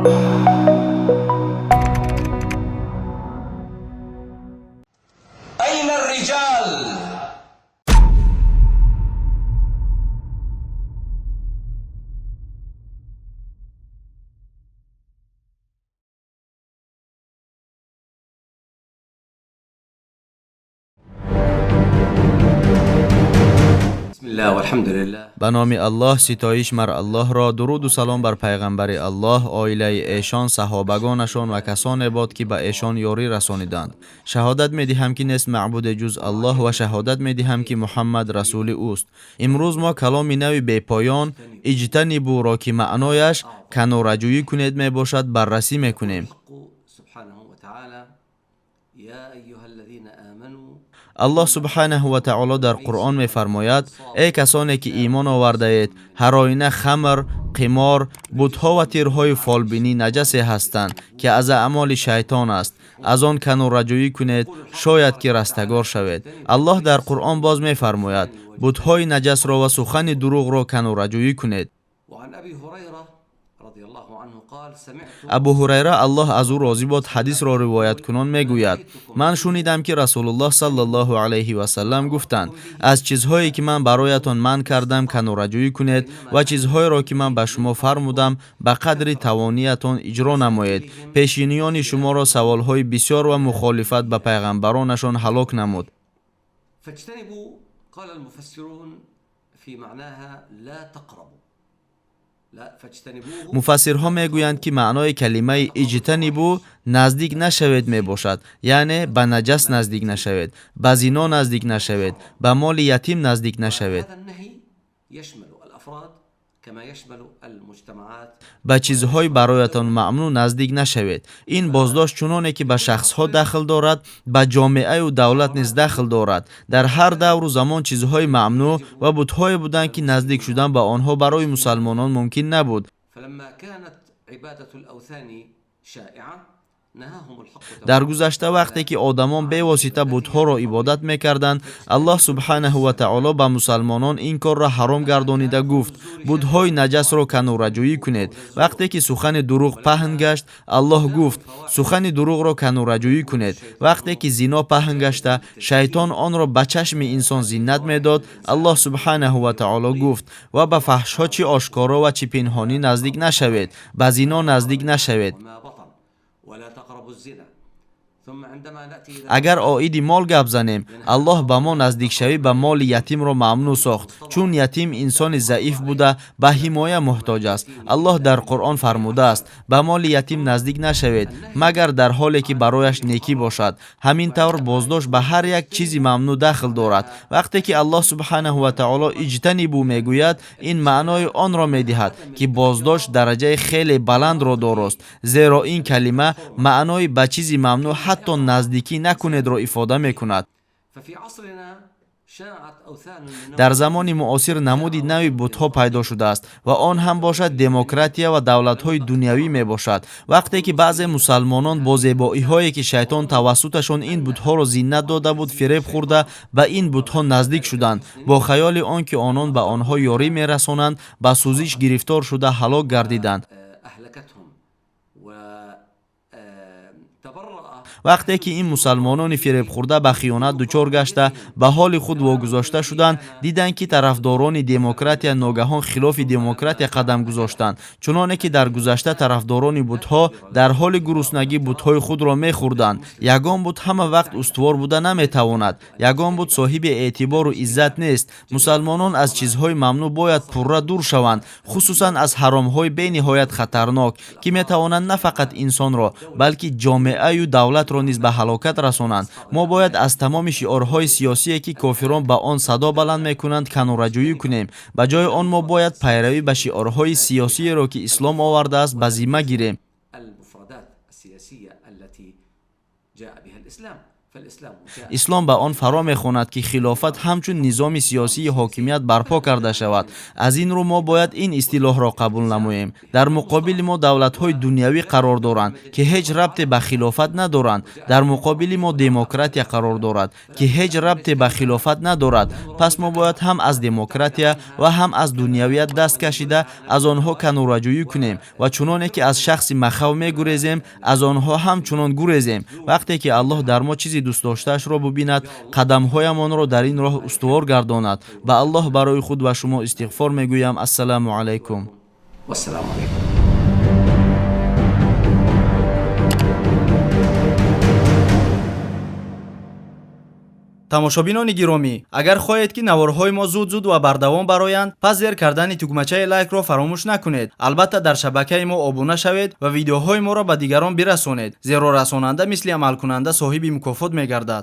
أين الرجال؟ بسم الله والحمد لله. Ба номи Аллоҳ, ситоиш мар Аллоҳро, дуруду салом бар пайғамбари Аллоҳ, оилаи эшон, саҳобагонашон ва касоне бод, ки ба эшон ёрӣ расониданд. Шаҳодат медиҳам, ки нест маъбуде ҷуз Аллоҳ, ва шаҳодат медиҳам, ки Муҳаммад расули ӯст. Имрӯз мо каломи нави бепоён иҷтанибуро, ки маънояш канораҷӯӣ кунед мебошад, баррасӣ мекунем. سبحانه وتعالى يا أيها الذين آمنوا. Аллоҳ субҳанаҳу ва таоло дар Қуръон мефармояд: «Эй касоне ки имон овардаед, ҳар оина хамр, қимор, бутҳо ва тирҳои фолбинӣ наҷасе ҳастанд, ки аз аъмоли шайтон аст. Аз он канораҷӯӣ кунед, шояд ки растагор шавед». Аллоҳ дар Қуръон боз мефармояд: «Бутҳои наҷасро ва сухани дурӯғро канораҷӯӣ кунед». وعن أبي هريرة رضي الله عنه قال: سمعت Абу Ҳурайра, Аллоҳ аз ӯ розӣ бод, ҳадисро ривояткунон мегӯяд: «Ман шунидам, ки Расулуллоҳ саллаллоҳу алайҳи васаллам гуфтанд: аз чизҳое ки ман бароятон манъ кардам, канораҷӯӣ кунед ва чизҳоеро ки ман ба шумо фармудам, ба қадри тавониятон иҷро намоед. Пешиниёни шуморо саволҳои бисёр ва мухолифат ба пайғамбаронашон ҳалок намуд». فاجتنبوا، قال المفسرون في معناها: لا تقربوا، لا فاجتنبوه. Муфассирҳо мегӯянд, ки маънои калимаи иҷтанибу наздик нашавед мебошад, яъне ба наҷас наздик нашавед, ба зино наздик нашавед, ба моли ятим наздик нашавед. هذا النهي يشمل الأفراد كما يشمل المجتمعات. Ба чизҳои бароятон мамнӯъ наздик нашавед. Ин боздошт чуноне ки ба шахсҳо дахл дорад, ба ҷомеаю давлат низ дахл дорад. Дар ҳар давру замон чизҳои мамнӯъ ва бутҳое буданд, ки наздик шудан ба онҳо барои мусалмонон мумкин набуд. فلما كانت عبادة الأوثان شائعة نهاهم الحق Дар гузашта, вақте ки одамон бевосита бутҳоро ибодат мекарданд, Аллоҳ субҳанаҳу ва таоло ба мусалмонон ин корро ҳаром гардонида гуфт: «Бутҳои наҷасро канораҷӯӣ кунед». Вақте ки сухани дурӯғ паҳн гашт, Аллоҳ гуфт: «Сухани дурӯғро канораҷӯӣ кунед». Вақте ки зино паҳн гашта, шайтон онро ба чашми инсон зинат медод, Аллоҳ субҳанаҳу ва таоло гуфт: «Ва ба фаҳшҳо, чӣ ошкоро ва чӣ пинҳонӣ, наздик нашавед, ба зино наздик нашавед». وما بطن ولا تقربوا الزنا. ثم عندما نأتي إلى Агар оиди мол гап занем, Аллоҳ ба мо наздикшавӣ ба моли ятимро мамнӯъ сохт, чун ятим инсони заиф буда, ба ҳимоя муҳтоҷ аст. Аллоҳ дар Қуръон фармудааст: «Ба моли ятим наздик нашавед, магар дар ҳоле ки барояш некӣ бошад». Ҳамин тавр боздошт ба ҳар як чизи мамнӯъ дахл дорад. Вақте ки Аллоҳ субҳанаҳу ва таоло иҷтанибу мегӯяд, ин маънои онро медиҳад, ки боздошт дараҷаи хеле баландро дорост, зеро ин калима маънои ба чизи мамнӯъ ҳатто наздикӣ накунедро ифода мекунад. ففي عصرنا شاعت أوثان من Дар замони муосир намуди нави бутҳо пайдо шудааст ва он ҳам бошад демократия ва давлатҳои дунявӣ мебошад. Вақте ки баъзе мусалмонон бо зебоиҳое, ки шайтон тавассуташон ин бутҳоро зинат дода буд, фиреб хӯрда, ба ин бутҳо наздик шуданд, бо хаёли он ки онон ба онҳо ёрӣ мерасонанд, ба сӯзиш гирифтор шуда, ҳалок гардиданд. أهلكتهم وتبرأ. Вақте ки ин мусалмонони фиребхӯрда ба хиёнат дучор гашта, ба ҳоли худ вогузошта шуданд, диданд, ки тарафдорони демократия ногаҳон хилофи демократия қадам гузоштанд, чуноне ки дар гузашта тарафдорони бутҳо дар ҳоли гуруснагӣ бутҳои худро мехӯрданд. Ягон бут ҳама вақт устувор буда наметавонад, ягон бут соҳиби эътибору иззат нест. Мусалмонон аз чизҳои мамнӯъ бояд пурра дур шаванд, хусусан аз ҳаромҳои бениҳоят хатарнок, ки метавонанд на фақат инсонро, балки ҷомеаю давлатро низ ба ҳалокат расонанд. Мо бояд аз тамоми шиорҳои сиёсие, ки кофирон ба он садо баланд мекунанд, канораҷӯӣ кунем. Ба ҷои он мо бояд пайравӣ ба шиорҳои сиёсиеро, ки ислом овардааст, ба зимма гирем. المفردات السياسية التي جاء بها الإسلام. فالإسلام جاء Ислом ба он фаро мехонад, ки хилофат ҳамчун низоми сиёсии ҳокимият барпо карда шавад. Аз ин рӯ мо бояд ин истилоҳро қабул намоем. Дар муқобили мо давлатҳои дунявӣ қарор доранд, ки ҳеҷ рабте ба хилофат надоранд. Дар муқобили мо демократия қарор дорад, ки ҳеҷ рабте ба хилофат надорад. Пас мо бояд ҳам аз демократия ва ҳам аз дунявият даст кашида, аз онҳо канораҷӯӣ кунем ва чуноне ки аз шахси махав мегурезем, аз онҳо ҳамчунон гурезем. Вақте ки Аллоҳ дар мо чизи дӯстдоштаашро бубинад, қадамҳоямонро дар ин роҳ устувор гардонад. Ба Аллоҳ барои худ ва шумо истиғфор мегӯям. Ассалому алайкум. والسلام عليكم. Тамошобинони гиромӣ, агар хоҳед, ки наворҳои мо зуд-зуд ва бардавом бароянд, пас зер кардани тугмачаи лайкро фаромӯш накунед. Албатта, дар шабакаи мо обуна шавед ва видеоҳои моро ба дигарон бирасонед, зеро расонанда мисли амалкунанда соҳиби мукофот мегардад.